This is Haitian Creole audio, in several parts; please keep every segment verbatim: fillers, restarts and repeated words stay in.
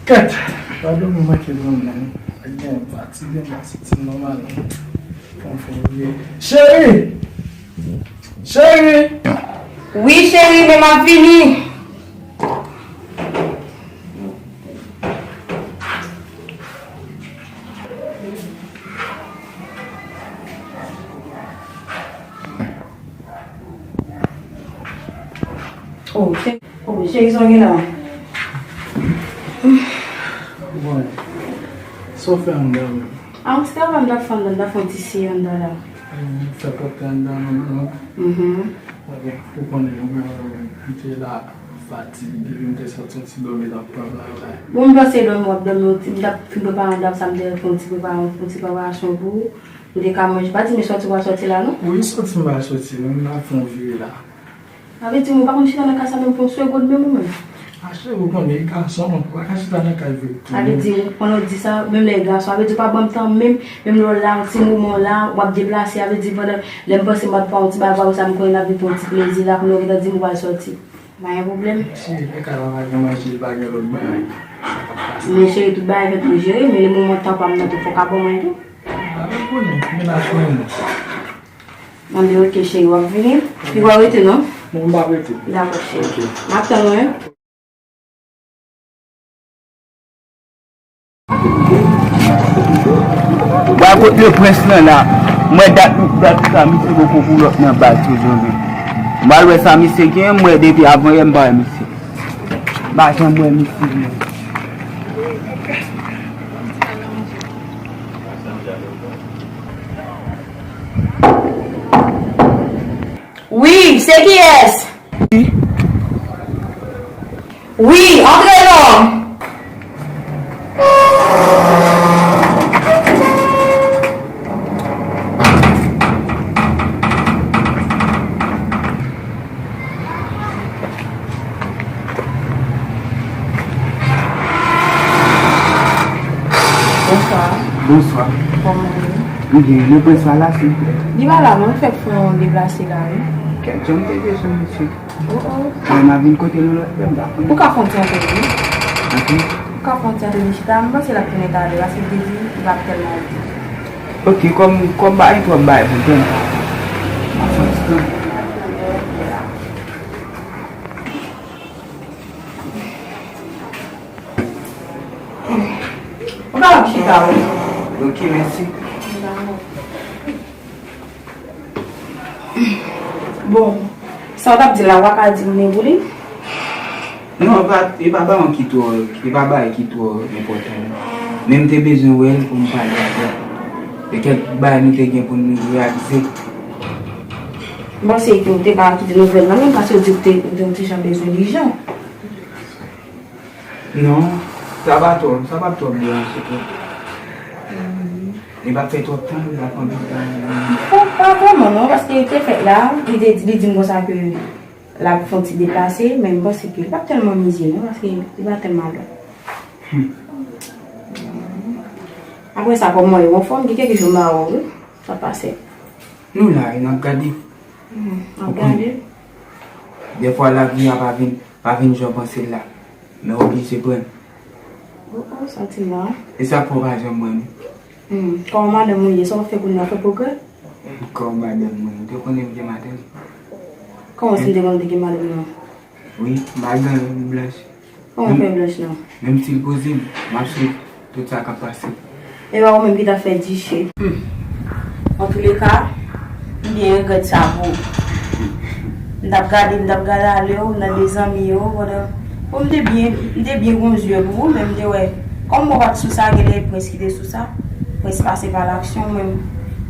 Kèt! Padon, mwen manke dòmi, non. Ak gen fatige, m pa santi m nòmal, non. Fò m fè yon vye. Cheri! Cheri! Wi, cheri, men m ap vini. Oh, cheri, oh, cheri, sa w gen la? Bon, sa w fè anndan menm? Ah, se travay m t ap fè anndan, m t ap fè yon ti siy anndan la. Hmm, fè pòt la anndan menm, non? Mhm. Ok, ou konnen, mwen, mwen te la, fatige, m te sòti yon ti dòmi, t ap pran travay. Bon, m panse dòmi, w ap dòmi, yon ti, m t ap fin prepare anndan, sa m te fè yon ti prepara-, yon ti preparasyon pou ou. Ou te ka manje. Pa di m sòti w a sòti la, non? Wi, sòti m pa sòti, non, m ap fè yon vire la. Sa vle di, ou pa konn chita nan kay sa menm pou yon segonn menm ou menm? A cheri, ou konnen, gason, ou pa ka chita nan kay vre tou. Sa vle di, pandan w di sa, menm lè gason, sa vle di, ou pa ban m tan menm, menm lè w la, yon ti moman w la, w ap deplase, sa vle di, pandan, lè m panse m ap pran yon ti bagay, sa m konnen n ap vin pran yon ti plezi la, kounye a w gentan di m ou pral sòti. Pa gen pwoblèm. Cheri, nan kay la pa gen manje, pa gen lòt bagay. Sa p ap pase. Men cheri, tout bagay fèt pou jere, men lè moman tan pa m nan tou, fò w ka ban mwen tou. A, ou konnen, mennaj mwen. Anben, ok, cheri, w ap vini? Li pa rete, non? Non, m p ap rete. Dakò, cheri. Ok. M ap tann ou, wi. Ba kote prens lan la. Mwen dat, dat sa, misye poko pou lòt nan bal toujou, men. M al wè sa misye gen, mwen depi avan yè m pa wè misye. M pa janm wè misye, men. Wi, se kiyès? Wi, antre non. Bonswa. Bonswa. Kòman w ye? M byen, le prens pa la, silvouplè? Li pa la, non, li fèk fè yon deplase la, wi. Kèt, jan m te bezwen misye. Oh, oh. Mwen, m a vin kote nou lòt lè, m pa konn. Ou ka fè yon ti antèvyou. Ok. Ou ka fè yon ti antèvyou chita, m panse l ap tounen talè, paske l te di li p ap tèlman rete. Ok, kòm, kòm pa gen twòp bagay pou l fè, m pa, m ap fè yon ti tan. Ou ka ap chita, wi. Ok, mèsi. Bon, sa w t ap di la, w pa ka di m men pou li? Non, pa, e pa bagay ki twò, e pa bagay ki twò enpòtan, non. Men m te bezwen wè l pou m pale avè l. E kèk bagay nou te gen pou n reyalize. M panse ke w te ka kite nouvèl lan menm, paske w di w te, w te, w te jan bezwen li jan. Non, sa pa twò, sa p ap twò deranje tou. Li p ap fè twòp tan, li p ap anpil tan. Bon, pa vrèman non, paske li te fèt la, li te, li di m konsa ke l ap fè yon ti deplase, men m panse ke li p ap tèlman mize non, paske li pa tèlman lwen. Hmm. Apre sa, kòm mwen yo anfòm, gen kèk jou m pa wè w, wi, sa pase. Nou la, n ap gade. Hmm, n ap gade. Dèfwa lavi a pa vin, pa vin jan w panse l la. Men w oblije pran. Oh, oh, santiman. E sa k fè w pa janm wè m? Hmm, kòman madanm ou ye? Sa w fè kounye a, w fè pwogrè? Kòman madanm mwen? Ou te konnen m gen madanm? Kòman si m te konnen w te gen madanm nan? Wi, m pa gen anyen, m blanch. Kòman w fè blanch nan? Menm si l poze m, m ap swiv tout sa k ap pase. E pa ou menm ki t ap fè diche. Hmm. Antouleka, m byen regrèt sa pou ou. M t ap gade, m t ap gade ale w nan de zanmi yo, pandan, bon, m te byen, m te byen gon zye pou ou, men m te wè, kòm mwen pa t sou sa, gen de prens ki te sou sa. Prens pase pa laksyon, men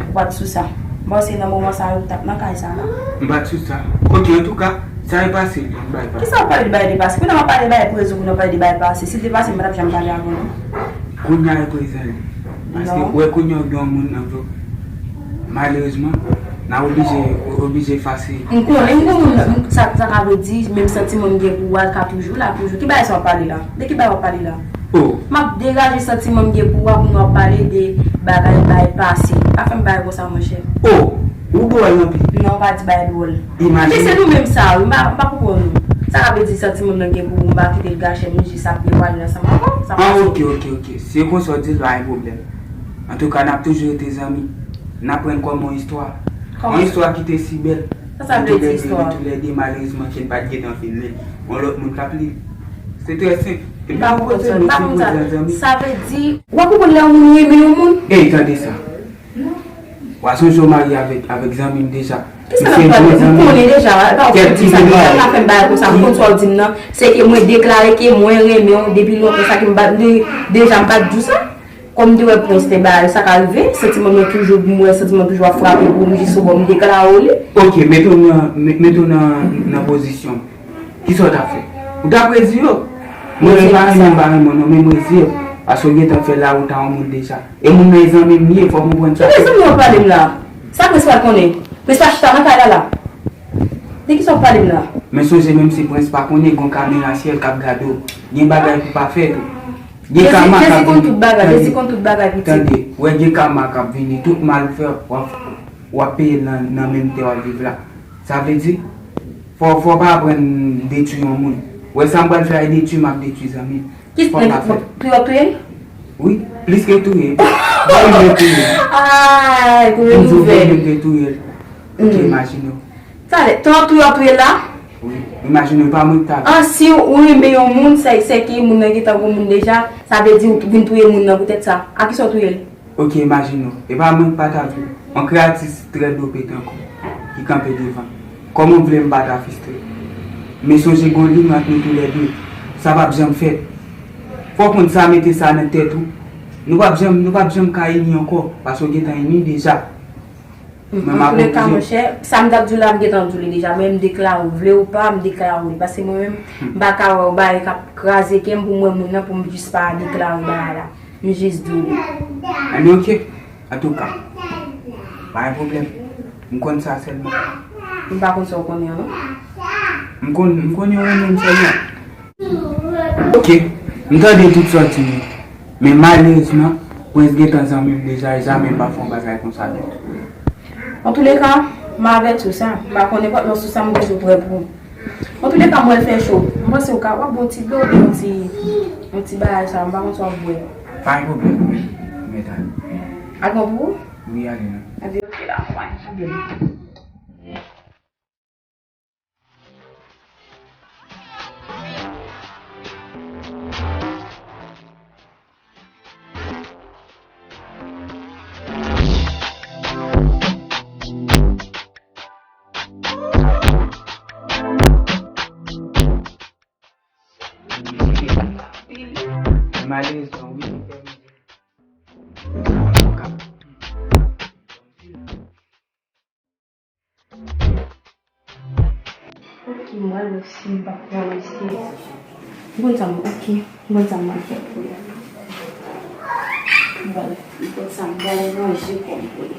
ou pa t sou sa. M panse nan moman sa yo, ou t ap nan kay sa la. M pa t sou sa. Ok, antouka, sa te pase, li bay pase. Kisa w pale de bagay te pase? Kounye a m ap pale de bagay prezan, kounye a w pale de bagay pase. Si l te pase, m pa t ap janm pale avè w non. Kounye a e prezan li. Paske ou wè kounye a w gen yon moun nan vi w. Malerezman, n a oblije, oblije efase. M konnen m gen moun nan, sa, sa ka vle di, menm santiman m gen pou ou a ka toujou la, toujou. Ki bagay sa w ap pale la? De ki bagay w ap pale la? Oh. M ap degaje santiman m gen pou ou a, kounye a w ap pale de bagay, bagay pase. Pa fè m bagay konsa, monchè. Oh, ou dwòl anpil. Non, pa di bagay dwòl. Imajine. Men se nou menm sa, wi, m pa, m pa konprann ou. Sa ka vle di santiman m nan gen pou ou, m pa kite l gache, m jis ap vle pale ansanm avè w. Sa Ah, pase. Ok, ok, ok. Si se konsa w di l, pa gen pwoblèm. Antouka, n ap toujou rete zanmi. N ap pran l kòm yon istwa. Kòman Yon sa? Istwa ki te si bèl. Sa sa Nou vle di, toulède, istwa? Nou toulède, malerezman, ke n pa t gentan filme l. Yon lòt moun k ap li l. Se trè senp. M pa konprann sa. M pa konprann sa. Sa vle di, w ap konprann lè yon moun renmen yon moun? Ey, tande sa. W a sonje w marye avèk, avèk zanmi m deja. Kisa n ap pale? M konnen deja, e pa ou ki di sa deja, m pa fè m bagay konsa, m konn sa w di m nan. Se ke mwen deklare ke mwen renmen w depi lontan, sa ke m pa, de-, deja m pa t di w sa. Kòm m te wè Prince te bay, sa ka rive, santiman mwen toujou, m wè santiman toujou ap frape pou m jis sou bò, m deklare w li. Ok, mete w nan, me-, mete w nan, nan pozisyon m. Kisa w t ap fè? Ou t ap rezi yo? Mwen menm pa renmen, m pa renmen w non, men m rezi yo. Paske w gentan fè lawont a yon moun deja. E moun nan e zanmi m li ye, fò w konprann sa. Ki zanmi w ap pale m la? Sa Prince pral konnen? Prince pa chita nan kay la la. De kisa w ap pale m la? Men sonje, menm si Prince pa konnen, gon kamera syèl k ap gade w. Gen bagay pou pa fè tou. Gen Jezi, kama k Jezi ap konn vini. Tout bagay, Jezi konn tout bagay, pitit. Tande, wè gen kama k ap vini, tout mal w fè, w ap, w ap peye l nan, nan menm tè w ap viv la. Sa vle di, fò, fò w pa aprann detwi yon moun. Wè sa m pral fè a, e detwi m ap detwi zanmi m. Ki Fò w pa fè. Pou yo touye l? Wi, plis ke touye. Bon, m vle touye l. Ay, pou yo M di w, bon, ouvè. M vle touye l. Ok, Mm. Imajine w. Talè, tan tou yo ap touye l la? Wi, imajine w, pa mwen k ta. An, si w renmen yon moun, se, se ke moun nan gentan gon moun deja, sa vle di w vin touye moun nan poutèt sa. A kisa w touye l? Ok, imajine w. E pa mwen k pa ta vle. Yon kreati trè dope tankou w, ki kanpe devan. Kòman w vle m pa ta fristre? Men sonje gon limit ant nou toulède. Sa p ap janm fèt. Fò w konn sa, mete sa nan tèt ou. Nou p ap janm, nou p ap janm ka ini ankò, paske w gentan ini deja. Mwen, m ap Antouleka, monchè, sa m t ap di w la, m gentan di w li deja. Mwen, m deklare w, vle ou pa, m deklare w li. Paske mwen menm, m pa ka wè yon bagay k ap kraze kè m pou m wè moun nan, pou m jis pa deklare bagay la. M jis di w li. Anben, ok. Antouka, pa gen pwoblèm. M konn sa sèlman. M pa konn sa w konnen an, non. M konn, m konnen w renmen m sèlman. Ok, m tande tout sa w di m yo. Men malerezman, Prince gentan zanmi m deja, e jamè m pa fè yon bagay konsa menm. Antouleka, m avèti w sa. M pa konn nenpòt lè sou sa, m toujou prè pou ou. Antouleka, m wè l fè cho. M panse w ka, w ap bwè yon ti dlo oubyen yon ti, yon ti bagay sa, m pa konn sa w ap bwè. Pa gen pwoblèm, mèt ale. Al pran pou ou? Wi, ale non. Anben, ok, la, pa gen pwoblèm. Malerezman, wi, li fè mizè. Ok, m pral wè si m p ap pran mesye. M konn sa m, ok, m konn sa m pral fè pou li. M pral, m konn sa m pral ranje kò m pou li.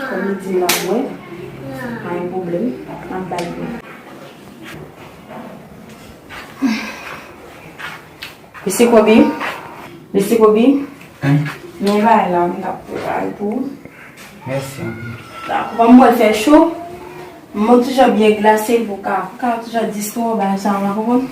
Kòm li di m l ap bwè, pa gen pwoblèm, m ap ba l bwè. Mesye Kobe, mesye Kobe, Hein? Men bagay la, m t ap prepare pou ou. Mèsi anpil. Dakò, kòm mwen fè cho, m toujou byen glase pou ka, ka toujou di istwa, bagay sa, w konprann?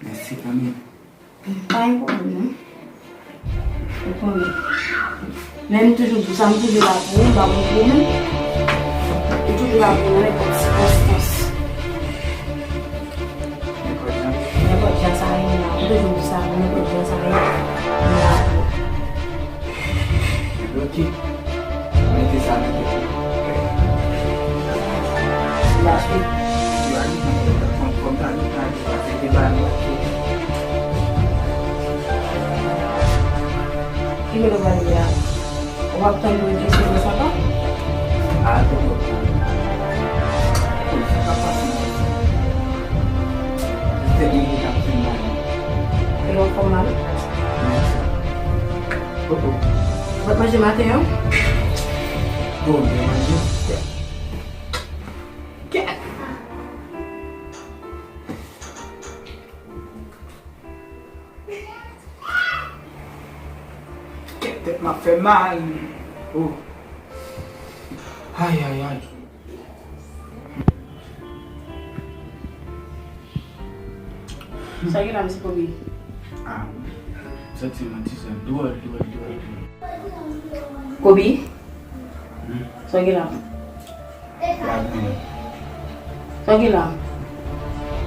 Mèsi kanmenm. Pa gen pwoblèm, non. Ou konnen. Men m toujou di w sa, m toujou la pou ou, m pa pou ou menm. M toujou la pou ou nan nenpòt sikonstans. Nenpòt jan. Nenpòt jan sa ye, m la. M toujou di w sa, nenpòt jan sa ye, m la pou ou. Bloke. Mete sa nan tèt ou. Lage. Lage nan tèt ou. Fòm, fòm ta di, ta di, pase te ba nou. Ki kote w prale a? Ou p ap tann pou l jis rive sou tan? A, atò, atò. Sa pa fasil. Tèt mwen ki t ap fè mal. E lè w fè w mal? Wi. Ou pa t manje maten an? Bon, m te manje. Tèt m ap fè mal. Oh. Ay, ay, ay. Sa gen la, mesye Kobe? Ah, santi m ti sa dwòl, dwòl, dwòl, dwòl. Kobe? Hmm? Sa gen la? Sa gen la?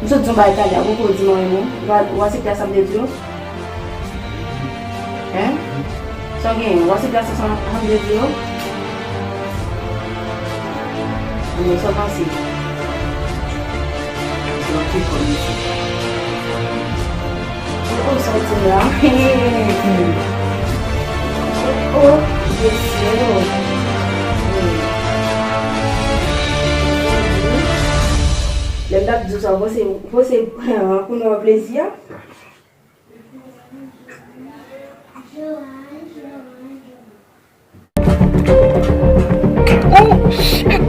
M sot di yon bagay talè a, ou poko di m anyen non. Ou pa, ou pa aksepte sa m te di w? Hein? Sa gen? Ou aksepte sa m te di w? Anben, sa w panse? Se yon ti kòb, mesye. Oh, oh, sa w di la? Oh, mesye. Lè m t ap di w sa, w panse, w panse pou nou wè plezi a? Oh, shit!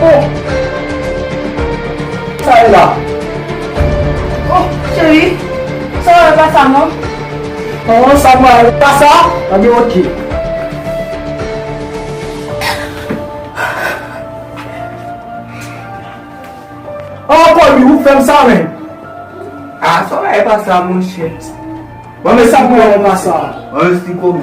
Oh! Sa ye la? Oh, cheri, sa w wè pa sa non. Oh, sa mwen wè pa sa? Anben, oke. Oh, Kobe, ou fè m sa, men. Ah, sa w wè pa sa, monchè. Bon, men sa mwen wè pa sa. Bon, si Kobe.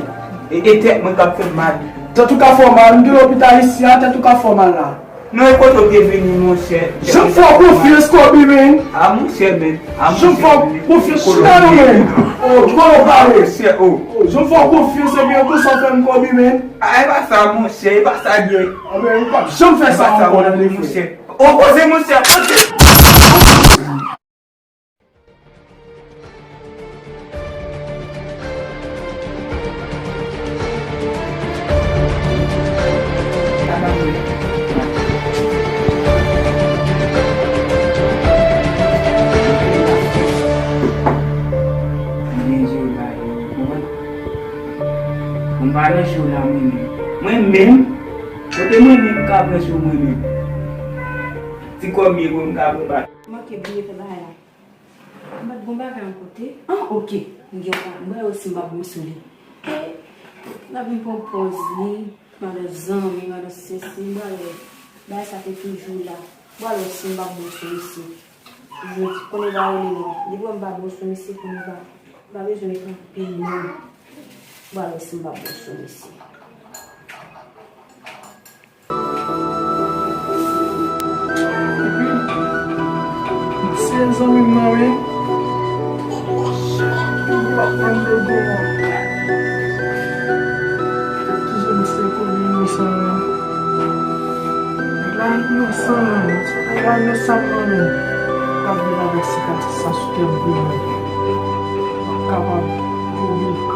E, e tèt mwen k ap fè m mal. Tèt ou ka fè w mal, m gen lopital isi a, tèt ou ka fè w mal la. Non, e kote w te vini, monchè? Jan m fè w konfyans, Kobe, men. Ah, monchè, men. Ah, monchè, men. Jan m fè w konfyans, chita non, men. Oh, kòman w pale? Monchè, oh. Oh, jan m fè w konfyans, ebyen, konsa w fè m, Kobe, men. Ah, e pa sa, monchè, e pa sa, byen. Anben, ou p ap janm fè sa ankò, tande, frè. Oh, poze, monchè, poze. Mwen pa nan cho la, mwen menm. Mwen menm? Kote mwen menm m ka pran cho mwen menm? Ti kòb m ye, bon, m ka pran ba. Manke bliye fè bagay la. M pa t gon bagay yon kote. Ah, oke. M gen yon pa, m ba yo si m pa bon sou li. Eh, l ap vin pran pòz li, madan zanmi, madan sesi, m ba yo. Bagay sa te toujou la. M ba yo si m pa bon sou misye. Jodi, konnen pa rele non. Depi wè m pa bon sou misye, konnen pa, m pa bezwen met anpil non. M ba yo si m pa bon sou misye. Se zanmi m nan, wi. Toujou ap pran de bon. Ki jan misye konnen inosan an? Nèg la inosan, nèg la inosan, mwen menm. K ap viv avèk sikatris sa sou kè m, vre, mwen. M p ap kapab pou li.